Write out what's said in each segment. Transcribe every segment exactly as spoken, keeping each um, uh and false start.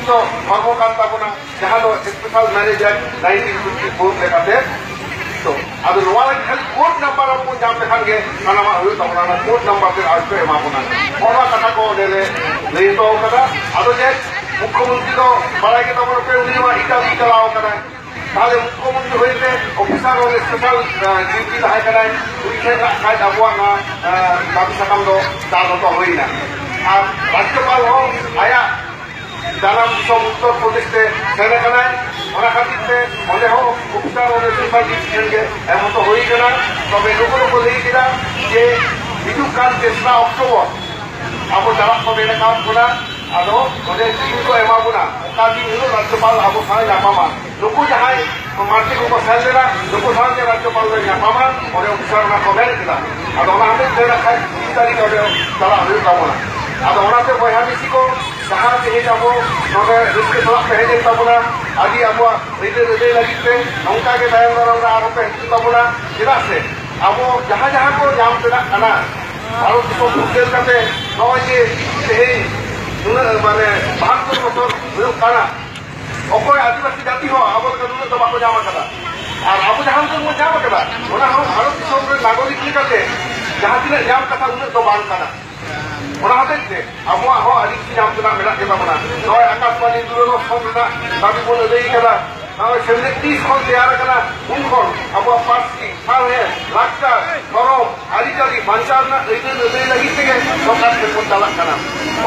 ᱫᱚ ᱦᱚᱲᱢᱚ ᱠᱟᱱ ᱛᱟᱵᱚᱱᱟ, ᱡᱟᱦᱟᱸ ᱫᱚ Special Marriage Act nineteen fifty four ᱞᱮᱠᱟᱛᱮ᱾ ᱛᱚ ᱟᱫᱚ ᱱᱚᱣᱟ ᱞᱟᱹᱜᱤᱫ ᱠᱷᱟᱹᱞᱤ ᱠᱳᱰ ᱱᱟᱢᱵᱟᱨ ᱟᱵᱚ ᱧᱟᱢ ᱞᱮᱠᱷᱟᱱ ᱜᱮ ᱥᱟᱱᱟᱢᱟᱜ ᱦᱩᱭᱩᱜ ᱛᱟᱵᱚᱱᱟ᱾ ᱚᱱᱟ ᱠᱳᱰ ᱱᱟᱢᱵᱟᱨ ᱛᱮ ᱟᱨ ᱠᱚ ᱮᱢᱟ ᱵᱚᱱᱟ᱾ ᱚᱱᱟ ᱠᱟᱛᱷᱟ ᱠᱚ ᱚᱸᱰᱮ ᱞᱮ ᱞᱟᱹᱭ ᱦᱚᱴᱚ ᱠᱟᱫᱟ᱾ ᱟᱫᱚ ᱡᱮ ᱢᱩᱠᱷᱭᱚᱢᱚᱱᱛᱨᱤ ᱫᱚ ᱵᱟᱲᱟᱭ ᱜᱮ ᱛᱟᱵᱚᱱᱟ ᱯᱮ, ᱩᱱᱤ ᱢᱟ ᱤᱴᱟᱞᱤ ᱪᱟᱞᱟᱣ ᱠᱟᱱᱟᱭ᱾ ᱛᱟᱦᱞᱮ ᱢᱩᱠᱷᱭᱚᱢᱚᱱᱛᱨᱤ ᱦᱩᱭᱛᱮ ᱚᱯᱷᱤᱥᱟᱨ ᱚᱱ ᱥᱯᱮᱥᱟᱞ ᱰᱤᱭᱩᱴᱤ ᱛᱟᱦᱮᱸ ᱠᱟᱱᱟᱭ, ᱩᱱᱤ ᱴᱷᱮᱱ ᱱᱟᱜ ᱠᱷᱟᱡ ᱟᱵᱚᱣᱟᱜ ᱱᱚᱣᱟ ᱫᱟᱵᱤ ᱥᱟᱠᱟᱢ ᱫᱚ ᱫᱟᱞ ᱦᱚᱴᱚ ᱦᱩᱭᱱᱟ᱾ ᱟᱨ ᱨᱟᱡᱽᱡᱚᱯᱟᱞ ᱦᱚᱸ ᱟᱭᱟᱜ ᱡᱟᱱᱟᱢ ᱫᱤᱥᱚᱢ ᱩᱛᱛᱚᱨ ᱯᱨᱚᱫᱮᱥ ᱛᱮ ᱥᱮᱱ ᱟᱠᱟᱱᱟᱭ᱾ ᱚᱱᱟ ᱠᱷᱟᱹᱛᱤᱨ ᱛᱮ ᱚᱸᱰᱮ ᱦᱚᱸ ᱚᱯᱷᱤᱥᱟᱨ ᱚᱱ ᱥᱯᱮᱥᱟᱞ ᱰᱤᱭᱩᱴᱤ ᱴᱷᱮᱱ ᱜᱮ ᱮᱢ ᱦᱚᱴᱚ ᱦᱩᱭ ᱠᱟᱱᱟ᱾ ᱛᱚᱵᱮ ᱱᱩᱠᱩ ᱫᱚᱠᱚ ᱞᱟᱹᱭ ᱠᱮᱫᱟ ᱡᱮ ᱦᱤᱡᱩᱜ ᱠᱟᱱ ᱛᱮᱥᱨᱟ ᱚᱠᱴᱳᱵᱚᱨ ᱟᱵᱚ ᱪᱟᱞᱟᱜ ᱠᱚ ᱢᱮᱱ ᱟᱠᱟᱫ ᱵᱚᱱᱟ᱾ ᱟᱫᱚ ᱚᱸᱰᱮ ᱫᱤᱱ ᱠᱚ ᱮᱢᱟ ᱵᱚᱱᱟ, ᱚᱠᱟ ᱫᱤᱱ ᱦᱤᱞᱳᱜ ᱨᱟᱡᱽᱡᱚᱯᱟᱞ ᱟᱵᱚ ᱥᱟᱶ ᱧᱟᱯᱟᱢᱟ᱾ ᱱᱩᱠᱩ ᱡᱟᱦᱟᱸᱭ ᱢᱟᱹᱨᱰᱤ ᱠᱚᱠᱚ ᱥᱮᱱ ᱞᱮᱱᱟ, ᱱᱩᱠᱩ ᱥᱟᱶᱛᱮ ᱨᱟᱡᱽᱡᱚᱯᱟᱞ ᱞᱮ ᱧᱟᱯᱟᱢᱟ, ᱚᱸᱰᱮ ᱚᱯᱷᱤᱥᱟᱨ ᱚᱱᱟ ᱠᱚ ᱢᱮᱱ ᱠᱮᱫᱟ᱾ ᱟᱫᱚ ᱚᱱᱟ ᱦᱚᱛᱮᱡ ᱛᱮ ᱱᱟᱠᱷᱟᱡ ᱛᱤᱨᱤᱥ ᱛᱟᱹᱨᱤᱠᱷ ᱚᱸᱰᱮ ᱪᱟᱞᱟᱜ ᱦᱩᱭᱩᱜ ᱛᱟᱵᱚᱱᱟ᱾ ᱟᱫᱚ ᱚᱱᱟᱛᱮ ᱵᱚᱭᱦᱟ ᱢᱤᱥᱤ ᱠᱚ, ᱡᱟᱦᱟᱸ ᱛᱮᱦᱮᱧ ᱟᱵᱚ ᱱᱚᱰᱮ ᱨᱟᱹᱥᱠᱟᱹ ᱥᱟᱞᱟᱜ ᱯᱮ ᱦᱮᱡ ᱮᱱ ᱛᱟᱵᱚᱱᱟ, ᱟᱹᱰᱤ ᱟᱵᱚᱣᱟᱜ ᱟᱹᱭᱫᱟᱹᱨ ᱟᱹᱫᱟᱹᱭ ᱞᱟᱹᱜᱤᱫ ᱛᱮ ᱱᱚᱝᱠᱟ ᱜᱮ ᱛᱟᱭᱚᱢ ᱫᱟᱨᱟᱢ ᱨᱮ ᱟᱨᱚ ᱯᱮ ᱦᱤᱡᱩᱜ ᱛᱟᱵᱚᱱᱟ᱾ ᱪᱮᱫᱟᱜ ᱥᱮ ᱟᱵᱚ ᱡᱟᱦᱟᱸ ᱡᱟᱦᱟᱸ ᱠᱚ ᱧᱟᱢ ᱛᱮᱱᱟᱜ ᱠᱟᱱᱟ, ᱵᱷᱟᱨᱚᱛ ᱫᱤᱥᱚᱢ ᱯᱷᱩᱨᱜᱟᱹᱞ ᱠᱟᱛᱮ ᱱᱚᱜᱼᱚᱭ ᱡᱮ ᱛᱮᱦᱮᱧ ᱱᱩᱱᱟᱹᱜ ᱢᱟᱱᱮ ᱵᱟᱦᱟᱛᱛᱳᱨ ᱵᱚᱪᱷᱚᱨ ᱦᱩᱭᱩᱜ ᱠᱟᱱᱟ, ᱚᱠᱚᱭ ᱟᱹᱫᱤᱵᱟᱹᱥᱤ ᱡᱟᱹᱛᱤ ᱦᱚᱸ ᱟᱵᱚ ᱞᱮᱠᱟ ᱱᱩᱱᱟᱹᱜ ᱫᱚ ᱵᱟᱠᱚ ᱧᱟᱢ ᱟᱠᱟᱫᱟ᱾ ᱟᱨ ᱟᱵᱚ ᱡᱟᱦᱟᱸ ᱩᱰᱟᱹᱝ ᱵᱚᱱ ᱧᱟᱢ ᱟᱠᱟᱫᱟ, ᱚᱱᱟ ᱦᱚᱸ ᱵᱷᱟᱨᱚᱛ ᱫᱤᱥᱚᱢ ᱨᱮᱱ ᱱᱟᱜᱚᱨᱤᱠ ᱞᱮᱠᱟᱛᱮ ᱡᱟᱦᱟᱸ ᱛᱤᱱᱟᱹᱜ ᱧᱟᱢ ᱠᱟᱛᱷᱟ ᱩᱱᱟᱹᱜ ᱫᱚ ᱵᱟᱝ ᱠᱟᱱᱟ᱾ ᱚᱱᱟ ᱦᱚᱛᱮᱡ ᱛᱮ ᱟᱵᱚᱣᱟᱜ ᱦᱚᱸ ᱟᱹᱰᱤ ᱠᱤᱪᱷᱩ ᱧᱟᱢ ᱛᱮᱱᱟᱜ ᱢᱮᱱᱟᱜ ᱜᱮ ᱛᱟᱵᱚᱱᱟ᱾ ᱱᱚᱜᱼᱚᱭ ᱟᱠᱟᱥᱵᱟণᱤ ᱫᱩᱨᱚᱫᱚᱨᱥᱚᱱ ᱨᱮᱱᱟᱜ ᱫᱟᱹᱵᱤ ᱵᱚᱱ ᱟᱹᱫᱟᱹᱭ ᱠᱟᱫᱟ᱾ ᱱᱚᱜᱼᱚᱭ ᱥᱮᱢᱞᱮᱫ ᱛᱤᱥ ᱠᱷᱚᱱ ᱛᱮᱭᱟᱨ ᱟᱠᱟᱱᱟ, ᱩᱱ ᱠᱷᱚᱱ ᱟᱵᱚᱣᱟᱜ ᱯᱟᱹᱨᱥᱤ, ᱥᱟᱶᱦᱮᱫ, ᱞᱟᱠᱪᱟᱨ, ᱫᱷᱚᱨᱚᱢ, ᱟᱹᱨᱤᱪᱟᱹᱞᱤ ᱵᱟᱧᱪᱟᱣ ᱨᱮᱱᱟᱜ ᱟᱹᱭᱫᱟᱹᱨ ᱟᱹᱫᱟᱹᱭ ᱞᱟᱹᱜᱤᱫ ᱛᱮᱜᱮ ᱥᱚᱨᱠᱟᱨ ᱴᱷᱮᱱ ᱵᱚᱱ ᱪᱟᱞᱟᱜ ᱠᱟᱱᱟ᱾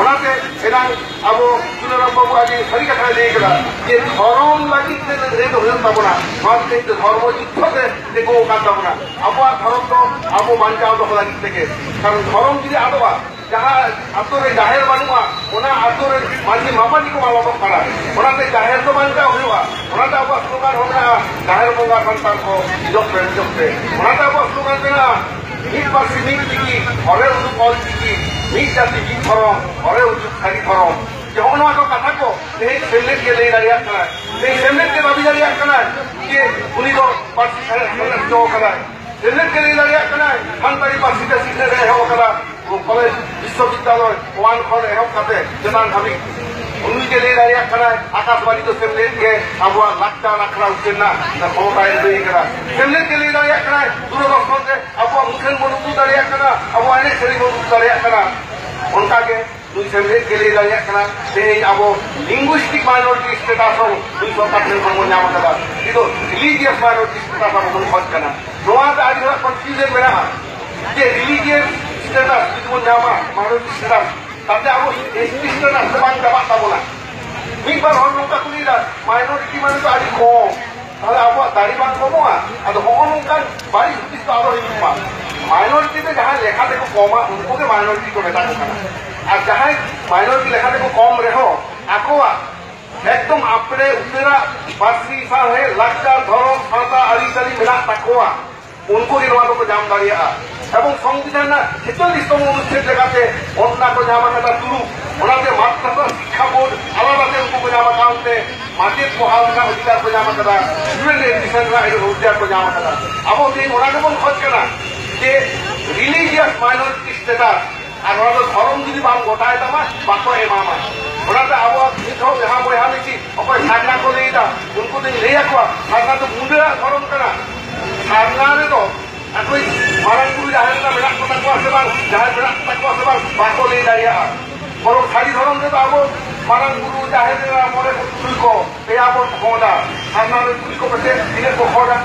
ᱚᱱᱟᱛᱮ ᱮᱱᱟᱝ ᱟᱵᱚ ᱪᱩᱱᱟᱹᱨᱟᱢ ᱵᱟᱵᱩ ᱟᱹᱰᱤ ᱥᱟᱹᱨᱤ ᱠᱟᱛᱷᱟᱭ ᱞᱟᱹᱭ ᱠᱟᱫᱟ ᱡᱮ ᱫᱷᱚᱨᱚᱢ ᱞᱟᱹᱜᱤᱫ ᱛᱮ ᱞᱟᱹᱲᱦᱟᱹᱭ ᱫᱚ ᱦᱩᱭᱩᱜ ᱛᱟᱵᱚᱱᱟ᱾ ᱱᱚᱣᱟ ᱞᱟᱹᱜᱤᱫ ᱛᱮ ᱫᱷᱚᱨᱢᱚ ᱡᱩᱫᱽᱫᱷᱚ ᱛᱮ ᱛᱤᱸᱜᱩ ᱟᱠᱟᱱ ᱛᱟᱵᱚᱱᱟ᱾ ᱟᱵᱚᱣᱟᱜ ᱫᱷᱚᱨᱚᱢ ᱫᱚ ᱟᱵᱚ ᱵᱟᱧᱪᱟᱣ ᱫᱚᱦᱚ ᱞᱟᱹᱜᱤᱫ ᱛᱮᱜᱮ᱾ ᱠᱟᱨᱚᱱ ᱫᱷᱚᱨᱚᱢ ᱡᱩᱫᱤ ᱟᱫᱚᱜᱼᱟ, ᱡᱟᱦᱟᱸ ᱟᱛᱳ ᱨᱮ ᱡᱟᱦᱮᱨ ᱵᱟᱹᱱᱩᱜᱼᱟ, ᱚᱱᱟ ᱟᱛᱳ ᱨᱮ ᱢᱟᱹᱡᱷᱤ ᱢᱟᱯᱟᱡᱤ ᱠᱚ ᱢᱟᱞᱚᱴᱚᱜ ᱠᱟᱱᱟ᱾ ᱚᱱᱟᱛᱮ ᱡᱟᱦᱮᱨ ᱫᱚ ᱵᱟᱧᱪᱟᱣ ᱦᱩᱭᱩᱜᱼᱟ᱾ ᱚᱱᱟᱛᱮ ᱟᱵᱚᱣᱟᱜ ᱥᱞᱳᱜᱟᱱ ᱦᱚᱸ ᱢᱮᱱᱟᱜᱼᱟ, "ᱡᱟᱦᱮᱨ ᱵᱚᱸᱜᱟ ᱥᱟᱱᱛᱟᱲ ᱠᱚ ᱢᱤᱫᱚᱜ ᱯᱮ, ᱢᱤᱫᱚᱜ ᱯᱮ᱾" ᱚᱱᱟᱛᱮ ᱟᱵᱚᱣᱟᱜ ᱥᱞᱳᱜᱟᱱ ᱢᱮᱱᱟᱜᱼᱟ, "ᱢᱤᱫ ᱯᱟᱹᱨᱥᱤ ᱢᱤᱫ ᱪᱤᱠᱤ, ᱦᱚᱨᱮ ᱩᱫᱩᱜ ᱚᱞ ᱪᱤᱠᱤ, ᱢᱤᱫ ᱡᱟᱹᱛᱤ ᱢᱤᱫ ᱫᱷᱚᱨᱚᱢ, ᱦᱚᱨᱮ ᱩᱫᱩᱜ ᱥᱟᱹᱨᱤ ᱫᱷᱚᱨᱚᱢ᱾" ᱡᱮ ᱦᱚᱸᱜᱼᱚ ᱱᱚᱣᱟ ᱠᱚ ᱠᱟᱛᱷᱟ ᱠᱚ ᱛᱮᱦᱮᱧ ᱥᱮᱢᱞᱮᱫ ᱜᱮ ᱞᱟᱹᱭ ᱫᱟᱲᱮᱭᱟᱜ ᱠᱟᱱᱟᱭ, ᱛᱮᱦᱮᱧ ᱥᱮᱢᱞᱮᱫ ᱜᱮ ᱫᱟᱹᱵᱤ ᱫᱟᱲᱮᱭᱟᱜ ᱠᱟᱱᱟᱭ ᱡᱮ ᱩᱱᱤ ᱫᱚ ᱯᱟᱹᱨᱥᱤ ᱥᱮᱢᱞᱮᱫ ᱦᱚᱪᱚ ᱠᱟᱫᱟᱭ᱾ ᱥᱮᱢᱞᱮᱫ ᱜᱮ ᱞᱟᱹᱭ ᱫᱟᱲᱮᱭᱟᱜ ᱠᱟᱱᱟᱭ ᱥᱟᱱᱛᱟᱲᱤ ᱯᱟᱹᱨᱥᱤ ᱛᱮ ᱥᱤᱠᱷᱱᱟᱹᱛ ᱮ ᱮᱦᱚᱵ ᱟᱠᱟᱫᱟ᱾ ᱠᱚᱞᱮᱡᱽ, ᱵᱤᱥᱥᱚᱵᱤᱫᱽᱫᱟᱞᱚᱭ ᱳᱣᱟᱱ ᱠᱷᱚᱱ ᱮᱦᱚᱵ ᱠᱟᱛᱮ ᱪᱮᱛᱟᱱ ᱫᱷᱟᱹᱵᱤᱡ ᱩᱱᱤ ᱜᱮ ᱞᱟᱹᱭ ᱫᱟᱲᱮᱭᱟᱜ ᱠᱟᱱᱟᱭ, ᱟᱠᱟᱥᱵᱟᱬᱤ ᱫᱚ ᱥᱮᱢᱞᱮᱫ ᱜᱮ ᱟᱵᱚᱣᱟᱜ ᱞᱟᱠᱪᱟᱨ ᱟᱠᱷᱲᱟ ᱩᱪᱷᱟᱹᱱ ᱨᱮᱱᱟᱜ ᱠᱷᱚᱢᱚᱛᱟᱭ ᱟᱹᱫᱟᱹᱭ ᱠᱟᱫᱟ᱾ ᱥᱮᱢᱞᱮᱫ ᱜᱮ ᱞᱟᱹᱭ ᱫᱟᱲᱮᱭᱟᱜ ᱠᱟᱱᱟᱭ, ᱫᱩᱨᱚᱫᱚᱨᱥᱚᱱ ᱨᱮ ᱟᱵᱚᱣᱟᱜ ᱢᱩᱴᱷᱟᱹᱱ ᱵᱚᱱ ᱩᱫᱩᱜ ᱫᱟᱲᱮᱭᱟᱜ ᱠᱟᱱᱟ, ᱟᱵᱚᱣᱟᱜ ᱮᱱᱮᱡ ᱥᱮᱨᱮᱧ ᱵᱚᱱ ᱩᱫᱩᱜ ᱫᱟᱲᱮᱭᱟᱜ ᱠᱟᱱᱟ᱾ ᱚᱱᱠᱟ ᱜᱮ ᱱᱩᱭ ᱥᱮᱢᱞᱮᱫ ᱜᱮ ᱞᱟᱹᱭ ᱫᱟᱲᱮᱭᱟᱜ ᱠᱟᱱᱟ, ᱛᱮᱦᱮᱧ ᱟᱵᱚ linguistic minority status ᱦᱚᱸ ᱱᱩᱭ ᱥᱚᱨᱠᱟᱨ ᱴᱷᱮᱱ ᱠᱷᱚᱱ ᱵᱚᱱ ᱧᱟᱢ ᱟᱠᱟᱫᱟ᱾ ᱱᱤᱛᱚᱜ religious minority status ᱟᱵᱚ ᱵᱚᱱ ᱠᱷᱚᱡᱽ ᱠᱟᱱᱟ᱾ ᱱᱚᱣᱟ ᱛᱮ ᱟᱹᱰᱤ ᱦᱚᱲᱟᱜ confusion ᱢᱮᱱᱟᱜᱼᱟ ᱡᱮ religious status ᱡᱩᱫᱤ ᱵᱚᱱ ᱧᱟᱢᱟ, minority status, ᱛᱟᱦᱞᱮ ᱟᱵᱚ ST status ᱫᱚ ᱵᱟᱝ ᱪᱟᱵᱟᱜ ᱛᱟᱵᱚᱱᱟ᱾ ᱢᱤᱫ ᱵᱟᱨ ᱦᱚᱲ ᱱᱚᱝᱠᱟ ᱠᱚ ᱞᱟᱹᱭᱫᱟ, minority ᱢᱟᱱᱮ ᱫᱚ ᱟᱹᱰᱤ ᱠᱚᱢ, ᱛᱟᱦᱞᱮ ᱟᱵᱚᱣᱟᱜ ᱫᱟᱲᱮ ᱵᱟᱝ ᱠᱚᱢᱚᱜᱼᱟ? ᱟᱫᱚ ᱦᱚᱸᱜᱼᱚ ᱱᱚᱝᱠᱟᱱ ᱵᱟᱹᱲᱤᱡ ᱦᱩᱫᱤᱥ ᱫᱚ ᱟᱞᱚ ᱦᱤᱡᱩᱜ ᱢᱟ᱾ Minority ᱫᱚ ᱡᱟᱦᱟᱸ ᱞᱮᱠᱷᱟ ᱛᱮᱠᱚ ᱠᱚᱢᱟ, ᱩᱱᱠᱩ ᱜᱮ minority ᱠᱚ ᱢᱮᱛᱟ ᱠᱚ ᱠᱟᱱᱟ᱾ ᱟᱨ ᱡᱟᱦᱟᱸᱭ minority ᱞᱮᱠᱟ ᱛᱮᱠᱚ ᱠᱚᱢ ᱨᱮᱦᱚᱸ, ᱟᱠᱚᱣᱟᱜ ᱮᱠᱫᱚᱢ ᱟᱯᱲᱮ ᱩᱛᱟᱹᱨᱟᱜ ᱯᱟᱹᱨᱥᱤ, ᱥᱟᱶᱦᱮᱫ, ᱞᱟᱠᱪᱟᱨ, ᱫᱷᱚᱨᱚᱢ, ᱥᱟᱶᱛᱟ, ᱟᱹᱨᱤᱪᱟᱹᱞᱤ ᱢᱮᱱᱟᱜ ᱛᱟᱠᱚᱣᱟ, ᱩᱱᱠᱩ ᱜᱮ ᱱᱚᱣᱟ ᱫᱚᱠᱚ ᱧᱟᱢ ᱫᱟᱲᱮᱭᱟᱜᱼᱟ᱾ ᱮᱵᱚᱝ ᱥᱚᱝᱵᱤᱫᱷᱟᱱ ᱨᱮᱱᱟᱜ ᱪᱷᱮᱪᱚᱞᱞᱤᱥ ᱛᱚᱢᱚ ᱚᱱᱩᱪᱷᱮᱫ ᱞᱮᱠᱟᱛᱮ ᱚᱱᱟ ᱠᱚ ᱧᱟᱢ ᱟᱠᱟᱫᱟ ᱫᱩᱲᱩᱵ᱾ ᱚᱱᱟᱛᱮ ᱢᱟᱫᱽᱨᱟᱥᱟ ᱥᱤᱠᱠᱷᱟ ᱵᱳᱨᱰ ᱟᱞᱟᱫᱟ ᱛᱮ ᱩᱱᱠᱩ ᱠᱚ ᱧᱟᱢ ᱟᱠᱟᱫ ᱛᱮ ᱢᱟᱪᱮᱫ ᱵᱚᱦᱟᱞ ᱨᱮᱱᱟᱜ ᱚᱫᱷᱤᱠᱟᱨ ᱠᱚ ᱧᱟᱢ ᱟᱠᱟᱫᱟ, student admission ᱨᱮᱱᱟᱜ ᱚᱫᱷᱤᱠᱟᱨ ᱠᱚ ᱧᱟᱢ ᱟᱠᱟᱫᱟ᱾ ᱟᱵᱚ ᱛᱮᱦᱮᱧ ᱚᱱᱟ ᱜᱮᱵᱚᱱ ᱠᱷᱚᱡᱽ ᱠᱟᱱᱟ ᱡᱮ religious minority status, ᱟᱨ ᱱᱚᱣᱟ ᱫᱚ ᱫᱷᱚᱨᱚᱢ ᱡᱩᱫᱤ ᱵᱟᱢ ᱜᱚᱴᱟᱭ ᱛᱟᱢᱟ, ᱵᱟᱠᱚ ᱮᱢᱟᱢᱟ᱾ ᱚᱱᱟᱛᱮ ᱟᱵᱚᱣᱟᱜ ᱱᱤᱛ ᱦᱚᱸ ᱡᱟᱦᱟᱸ ᱵᱚᱭᱦᱟ ᱢᱤᱥᱤ ᱚᱠᱚᱭ ᱥᱟᱨᱱᱟ ᱠᱚ ᱞᱟᱹᱭ ᱮᱫᱟ, ᱩᱱᱠᱩ ᱫᱚᱧ ᱞᱟᱹᱭ ᱟᱠᱚᱣᱟ, ᱥᱟᱨᱱᱟ ᱫᱚ ᱢᱩᱰᱟᱹᱣᱟᱜ ᱫᱷᱚᱨᱚᱢ ᱠᱟᱱᱟ᱾ ᱥᱟᱨᱱᱟ ᱨᱮᱫᱚ ᱟᱠᱚᱭᱤᱡ ᱢᱟᱨᱟᱝ ᱵᱩᱨᱩ ᱡᱟᱦᱮᱨ ᱨᱮ ᱢᱮᱱᱟᱜ ᱠᱚ ᱛᱟᱠᱚᱣᱟ ᱥᱮ ᱵᱟᱝ, ᱡᱟᱦᱮᱨ ᱢᱮᱱᱟᱜ ᱠᱚ ᱛᱟᱠᱚᱣᱟ ᱥᱮ ᱵᱟᱝ, ᱵᱟᱠᱚ ᱞᱟᱹᱭ ᱫᱟᱲᱮᱭᱟᱜᱼᱟ᱾ ᱵᱚᱨᱚᱝ ᱥᱟᱹᱨᱤ ᱫᱷᱚᱨᱚᱢ ᱨᱮᱫᱚ ᱟᱵᱚ ᱢᱟᱨᱟᱝ ᱵᱩᱨᱩ, ᱡᱟᱦᱮᱨ ᱮᱨᱟ, ᱢᱚᱬᱮ ᱠᱚ ᱛᱩᱨᱩᱭ ᱠᱚ ᱯᱮᱭᱟ ᱵᱚᱱ ᱠᱷᱚᱸᱰᱟ᱾ ᱥᱟᱨᱱᱟ ᱨᱮ ᱠᱩᱲᱤ ᱠᱚ ᱯᱮᱥᱮ ᱛᱤᱱᱟᱹᱜ ᱠᱚ ᱠᱷᱚᱸᱰᱟ?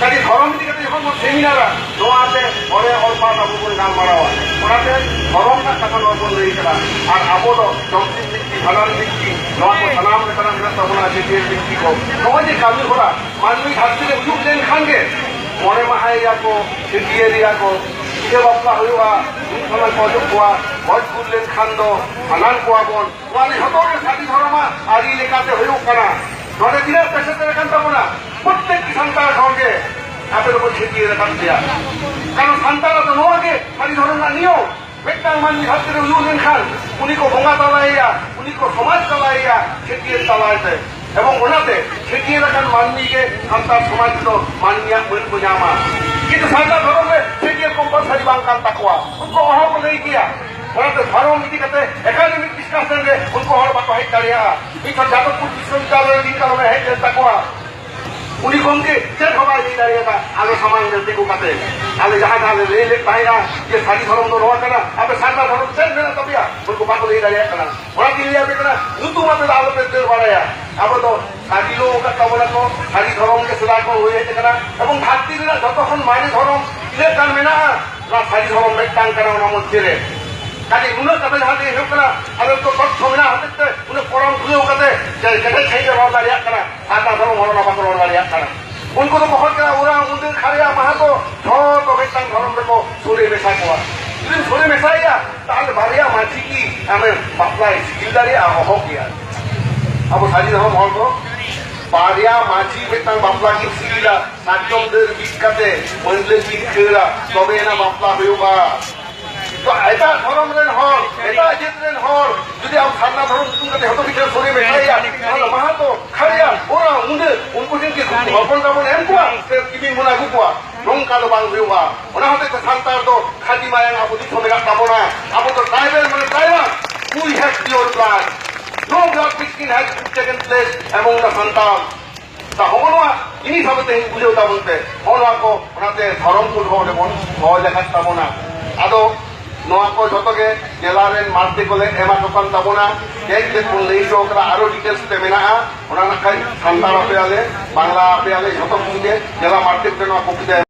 ᱠᱟᱹᱴᱤᱡ ᱫᱷᱚᱨᱚᱢ ᱤᱫᱤ ᱠᱟᱛᱮ ᱡᱚᱠᱷᱚᱱ ᱵᱚᱱ ᱥᱮᱢᱤᱱᱟᱨᱟ, ᱱᱚᱣᱟ ᱛᱮ ᱚᱸᱰᱮ ᱚᱞ ᱯᱟᱲᱦᱟᱣ ᱟᱵᱚ ᱵᱚᱱ ᱜᱟᱞᱢᱟᱨᱟᱣᱟ᱾ ᱚᱱᱟᱛᱮ ᱫᱷᱚᱨᱚᱢ ᱨᱮᱱᱟᱜ ᱠᱟᱛᱷᱟ ᱱᱚᱣᱟ ᱵᱚᱱ ᱞᱟᱹᱭ ᱠᱟᱫᱟ᱾ ᱟᱨ ᱟᱵᱚ ᱫᱚ ᱡᱚᱢᱥᱤᱢ ᱵᱤᱱᱛᱤ, ᱵᱷᱟᱸᱰᱟᱱ ᱵᱤᱱᱛᱤ, ᱱᱚᱣᱟ ᱠᱚ ᱥᱟᱱᱟᱢ ᱞᱮᱠᱟᱱᱟᱜ ᱢᱮᱱᱟᱜ ᱛᱟᱵᱚᱱᱟ, ᱪᱷᱟᱹᱴᱭᱟᱹᱨ ᱵᱤᱱᱛᱤ ᱠᱚ᱾ ᱱᱚᱜᱼᱚᱭ ᱡᱮ ᱠᱟᱹᱢᱤ ᱦᱚᱨᱟ ᱢᱟᱹᱱᱢᱤ ᱫᱷᱟᱹᱨᱛᱤ ᱨᱮ ᱦᱩᱭᱩᱜ ᱞᱮᱱᱠᱷᱟᱱ ᱜᱮ ᱢᱚᱬᱮ ᱢᱟᱦᱟᱭᱮᱭᱟ ᱠᱚ, ᱪᱷᱟᱹᱴᱭᱟᱹᱨᱮᱭᱟ ᱠᱚ, ᱵᱤᱦᱟᱹ ᱵᱟᱯᱞᱟ ᱦᱩᱭᱩᱜᱼᱟ, ᱢᱤᱫ ᱥᱟᱞᱟ ᱠᱚ ᱚᱪᱚᱜ ᱠᱚᱣᱟ, ᱜᱚᱡ ᱜᱩᱨ ᱞᱮᱱᱠᱷᱟᱱ ᱫᱚ ᱵᱷᱟᱸᱰᱟᱱ ᱠᱚᱣᱟ ᱵᱚᱱ᱾ ᱱᱚᱣᱟ ᱫᱚ ᱡᱷᱚᱛᱚ ᱜᱮ ᱥᱟᱹᱨᱤ ᱫᱷᱚᱨᱚᱢᱟᱜ ᱟᱹᱨᱤ ᱞᱮᱠᱟᱛᱮ ᱦᱩᱭᱩᱜ ᱠᱟᱱᱟ᱾ ᱱᱚᱰᱮ ᱛᱤᱱᱟᱹᱜ ᱯᱮ ᱥᱮᱴᱮᱨ ᱟᱠᱟᱱ ᱛᱟᱵᱚᱱᱟ, ᱯᱨᱚᱛᱛᱮᱠ ᱥᱟᱱᱛᱟᱲ ᱦᱚᱲ ᱜᱮ ᱟᱯᱮ ᱫᱚᱠᱚ ᱪᱷᱟᱹᱴᱭᱟᱹᱨ ᱟᱠᱟᱫ ᱯᱮᱭᱟ᱾ ᱠᱟᱨᱚᱱ ᱥᱟᱱᱛᱟᱲᱟᱜ ᱫᱚ ᱱᱚᱣᱟ ᱜᱮ ᱥᱟᱹᱨᱤ ᱫᱷᱚᱨᱚᱢ ᱨᱮᱱᱟᱜ ᱱᱤᱭᱚᱢ᱾ ᱢᱤᱫᱴᱟᱝ ᱢᱟᱹᱱᱢᱤ ᱫᱷᱟᱹᱨᱛᱤ ᱨᱮ ᱦᱩᱭᱩᱜ ᱞᱮᱱᱠᱷᱟᱱ ᱩᱱᱤ ᱠᱚ ᱵᱚᱸᱜᱟ ᱛᱟᱞᱟᱭᱮᱭᱟ, ᱩᱱᱤ ᱠᱚ ᱥᱚᱢᱟᱡᱽ ᱛᱟᱞᱟᱭᱮᱭᱟ ᱪᱷᱟᱹᱴᱭᱟᱹᱨ ᱛᱟᱞᱟᱭ ᱛᱮ᱾ ᱮᱵᱚᱝ ᱚᱱᱟᱛᱮ ᱪᱷᱟᱹᱴᱭᱟᱹᱨ ᱟᱠᱟᱱ ᱢᱟᱹᱱᱢᱤ ᱜᱮ ᱥᱟᱱᱛᱟᱲ ᱥᱚᱢᱟᱡᱽ ᱨᱮᱫᱚ ᱢᱟᱹᱱᱢᱤᱭᱟᱜ ᱢᱟᱹᱱ ᱠᱚ ᱧᱟᱢᱟ᱾ ᱠᱤᱱᱛᱩ ᱥᱟᱱᱛᱟᱲ ᱫᱷᱚᱨᱚᱢ ᱨᱮ ᱪᱷᱟᱹᱴᱭᱟᱹᱨ ᱠᱚᱢᱯᱟᱞᱥᱟᱨᱤ ᱵᱟᱝ ᱠᱟᱱ ᱛᱟᱠᱚᱣᱟ, ᱩᱱᱠᱩ ᱚᱦᱚ ᱠᱚ ᱞᱟᱹᱭ ᱠᱮᱭᱟ᱾ ᱚᱱᱟᱛᱮ ᱫᱷᱚᱨᱚᱢ ᱤᱫᱤ ᱠᱟᱛᱮ ᱮᱠᱟᱰᱮᱢᱤᱠ ᱰᱤᱥᱠᱟᱥᱚᱱ ᱨᱮ ᱩᱱᱠᱩ ᱦᱚᱲ ᱵᱟᱠᱚ ᱦᱮᱡ ᱫᱟᱲᱮᱭᱟᱜᱼᱟ᱾ ᱢᱤᱫ ᱪᱷᱚᱴ ᱡᱟᱫᱚᱵᱯᱩᱨ ᱵᱤᱥᱥᱚᱵᱤᱫᱽᱫᱟᱞᱚᱭ ᱨᱮ ᱫᱤᱱ ᱠᱟᱞᱚᱢ ᱮ ᱦᱮᱡ ᱞᱮᱱ ᱛᱟᱠᱚᱣᱟ᱾ ᱩᱱᱤ ᱜᱚᱢᱠᱮ ᱪᱮᱫ ᱦᱚᱸ ᱵᱟᱭ ᱞᱟᱹᱭ ᱫᱟᱲᱮᱭᱟᱫᱟ ᱟᱞᱮ ᱥᱟᱢᱟᱝ ᱨᱮ ᱛᱤᱸᱜᱩ ᱠᱟᱛᱮ᱾ ᱟᱞᱮ ᱡᱟᱦᱟᱸ ᱡᱟᱦᱟᱸ ᱞᱮ ᱞᱟᱹᱭ ᱞᱮᱫ ᱛᱟᱦᱮᱸᱫᱼᱟ ᱡᱮ ᱥᱟᱹᱨᱤ ᱫᱷᱚᱨᱚᱢ ᱫᱚ ᱱᱚᱣᱟ ᱠᱟᱱᱟ, ᱟᱯᱮ ᱥᱟᱨᱱᱟ ᱫᱷᱚᱨᱚᱢ ᱪᱮᱫ ᱢᱮᱱᱟᱜ ᱛᱟᱯᱮᱭᱟ, ᱩᱱᱠᱩ ᱵᱟᱠᱚ ᱞᱟᱹᱭ ᱫᱟᱲᱮᱭᱟᱜ ᱠᱟᱱᱟ᱾ ᱚᱱᱟᱛᱤᱧ ᱞᱟᱹᱭ ᱟᱯᱮ ᱠᱟᱱᱟ, ᱧᱩᱛᱩᱢ ᱟᱛᱮ ᱫᱚ ᱟᱞᱚᱯᱮ ᱫᱟᱹᱲ ᱵᱟᱲᱟᱭᱟ᱾ ᱟᱵᱚ ᱫᱚ ᱥᱟᱹᱨᱤ ᱞᱚ ᱟᱠᱟᱫ ᱛᱟᱵᱚᱱᱟ ᱠᱚ, ᱥᱟᱹᱨᱤ ᱫᱷᱚᱨᱚᱢ ᱜᱮ ᱥᱮᱫᱟᱭ ᱠᱷᱚᱱ ᱦᱩᱭ ᱦᱮᱡ ᱟᱠᱟᱱᱟ᱾ ᱮᱵᱚᱝ ᱫᱷᱟᱹᱨᱛᱤ ᱨᱮᱱᱟᱜ ᱡᱷᱚᱛᱚ ᱠᱷᱚᱱ ᱢᱟᱨᱮ ᱫᱷᱚᱨᱚᱢ ᱛᱤᱱᱟᱹᱜ ᱜᱟᱱ ᱢᱮᱱᱟᱜᱼᱟ, ᱚᱱᱟ ᱥᱟᱹᱨᱤ ᱫᱷᱚᱨᱚᱢ ᱢᱤᱫᱴᱟᱝ ᱠᱟᱱᱟ᱾ ᱚᱱᱟ ᱢᱚᱫᱽᱫᱷᱮ ᱨᱮ ᱠᱟᱡᱮ ᱱᱩᱱᱟᱹᱜ ᱠᱟᱛᱷᱟ ᱡᱟᱦᱟᱸ ᱞᱟᱹᱭ ᱦᱩᱭᱩᱜ ᱠᱟᱱᱟ, ᱟᱞᱮ ᱫᱚ ᱛᱚᱛᱛᱷᱚ ᱢᱮᱱᱟᱜ ᱦᱚᱛᱮᱡ ᱛᱮ ᱩᱱᱟᱹᱜ ᱯᱚᱨᱚᱢ ᱠᱷᱩᱞᱟᱹᱣ ᱠᱟᱛᱮ ᱡᱮ ᱠᱮᱴᱮᱡ ᱥᱟᱺᱦᱤᱡ ᱞᱮ ᱨᱚᱲ ᱫᱟᱲᱮᱭᱟᱜ ᱠᱟᱱᱟ, ᱥᱟᱨᱱᱟ ᱫᱷᱚᱨᱚᱢ ᱦᱚᱲ ᱚᱱᱟ ᱵᱟᱠᱚ ᱨᱚᱲ ᱫᱟᱲᱮᱭᱟᱜ ᱠᱟᱱᱟ᱾ ᱩᱱᱠᱩ ᱫᱚᱠᱚ ᱦᱚᱲ ᱠᱟᱱᱟ ᱳᱨᱟᱝ, ᱩᱰᱟᱹᱝ, ᱠᱷᱟᱲᱭᱟ, ᱢᱟᱦᱟᱛᱚ, ᱡᱷᱚᱛᱚ ᱢᱤᱫᱴᱟᱝ ᱫᱷᱚᱨᱚᱢ ᱨᱮᱠᱚ ᱥᱚᱲᱮ ᱢᱮᱥᱟ ᱠᱚᱣᱟ᱾ ᱡᱩᱫᱤᱢ ᱥᱚᱲᱮ ᱢᱮᱥᱟᱭᱟ, ᱛᱟᱦᱞᱮ ᱵᱟᱨᱭᱟ ᱢᱟᱹᱡᱷᱤ ᱠᱤ ᱟᱢᱮ ᱵᱟᱯᱞᱟᱭ ᱥᱤᱜᱤᱞ ᱫᱟᱲᱮᱭᱟᱜᱼᱟ? ᱚᱦᱚ ᱜᱮᱭᱟ᱾ ᱟᱵᱚ ᱥᱟᱹᱨᱤ ᱫᱷᱚᱨᱚᱢ ᱦᱚᱲ ᱫᱚ ᱵᱟᱨᱭᱟ ᱢᱟᱹᱡᱷᱤ ᱢᱤᱫᱴᱟᱝ ᱵᱟᱯᱞᱟ ᱠᱤᱱ ᱥᱤᱜᱤᱞᱟ, ᱥᱟᱨᱡᱚᱢ ᱰᱟᱹᱨ ᱵᱤᱫ ᱠᱟᱛᱮ ᱢᱟᱹᱱᱰᱟᱹ ᱠᱤᱱ ᱠᱷᱟᱹᱲᱟ, ᱛᱚᱵᱮ ᱮᱱᱟ ᱵᱟᱯᱞᱟ ᱦᱩᱭᱩᱜᱼᱟ᱾ ᱛᱚ ᱮᱴᱟᱜ ᱫᱷᱚᱨᱚᱢ ᱨᱮᱱ ᱦᱚᱲ, ᱮᱴᱟᱜ ᱡᱟᱹᱛ ᱨᱮᱱ ᱦᱚᱲ ᱡᱩᱫᱤ ᱟᱢ ᱥᱟᱨᱱᱟ ᱫᱷᱚᱨᱚᱢ ᱧᱩᱛᱩᱢ ᱠᱟᱛᱮ ᱡᱷᱚᱛᱚ ᱠᱤᱪᱷᱩ ᱥᱚᱲᱮ ᱢᱮᱥᱟᱭᱟ, ᱛᱟᱦᱞᱮ ᱢᱟᱦᱟᱛᱚ, ᱠᱷᱟᱲᱭᱟ, ᱳᱨᱟᱝ, ᱩᱰᱟᱹᱝ, ᱩᱱᱠᱩ ᱴᱷᱮᱱ ᱠᱤ ᱦᱚᱯᱚᱱ ᱮᱨᱟ ᱵᱚᱱ ᱮᱢ ᱠᱚᱣᱟ ᱥᱮ ᱠᱤᱢᱤᱱ ᱵᱚᱱ ᱟᱹᱜᱩ ᱠᱚᱣᱟ? ᱱᱚᱝᱠᱟ ᱫᱚ ᱵᱟᱝ ᱦᱩᱭᱩᱜᱼᱟ᱾ ᱚᱱᱟ ᱦᱚᱛᱮᱡ ᱛᱮ ᱥᱟᱱᱛᱟᱲ ᱫᱚ ᱠᱷᱟᱹᱴᱤ ᱢᱟᱭᱟᱝ ᱟᱵᱚ ᱫᱤᱥᱚᱢ ᱢᱮᱱᱟᱜ ᱛᱟᱵᱚᱱᱟ᱾ ᱟᱵᱚ ᱫᱚ tribal ᱢᱟᱱᱮ tribal, we have pure blood, no blood mixing has taken place among the Santal. ᱛᱟ ᱦᱚᱸᱜᱼᱚ ᱱᱚᱣᱟ ᱡᱤᱱᱤᱥ ᱟᱵᱚ ᱛᱮᱦᱮᱧ ᱵᱩᱡᱷᱟᱹᱣ ᱛᱟᱵᱚᱱ ᱯᱮ᱾ ᱦᱚᱸᱜᱼᱚ ᱱᱚᱣᱟ ᱠᱚ ᱚᱱᱟᱛᱮ ᱫᱷᱚᱨᱚᱢ ᱠᱳᱰ ᱦᱚᱸ ᱚᱸᱰᱮ ᱵᱚᱱ ᱫᱚᱦᱚ ᱞᱮᱠᱷᱟᱱ ᱛᱟᱵᱚᱱᱟ᱾ ᱟᱫᱚ ᱱᱚᱣᱟ ᱠᱚ ᱡᱷᱚᱛᱚ ᱜᱮ ᱡᱮᱞᱟ ᱨᱮᱱ ᱢᱟᱨᱛᱮ ᱠᱚᱞᱮ ᱮᱢᱟ ᱠᱚ ᱠᱟᱱ ᱛᱟᱵᱚᱱᱟ᱾ ᱪᱮᱫ ᱪᱮᱫ ᱵᱚᱱ ᱞᱟᱹᱭ ᱦᱚᱪᱚ ᱠᱟᱫᱟ, ᱟᱨᱚ ᱰᱤᱴᱮᱞᱥ ᱛᱮ ᱢᱮᱱᱟᱜᱼᱟ᱾ ᱚᱱᱟ ᱱᱟᱠᱷᱟᱡ ᱥᱟᱱᱛᱟᱲ ᱟᱯᱮᱭᱟᱞᱮ, ᱵᱟᱝᱞᱟ ᱟᱯᱮᱭᱟᱞᱮ, ᱡᱷᱚᱛᱚ ᱠᱚᱜᱮ ᱡᱮᱞᱟ ᱢᱟᱨᱛᱮ ᱠᱚᱞᱮ ᱱᱚᱣᱟ ᱠᱚᱯᱤ ᱛᱮ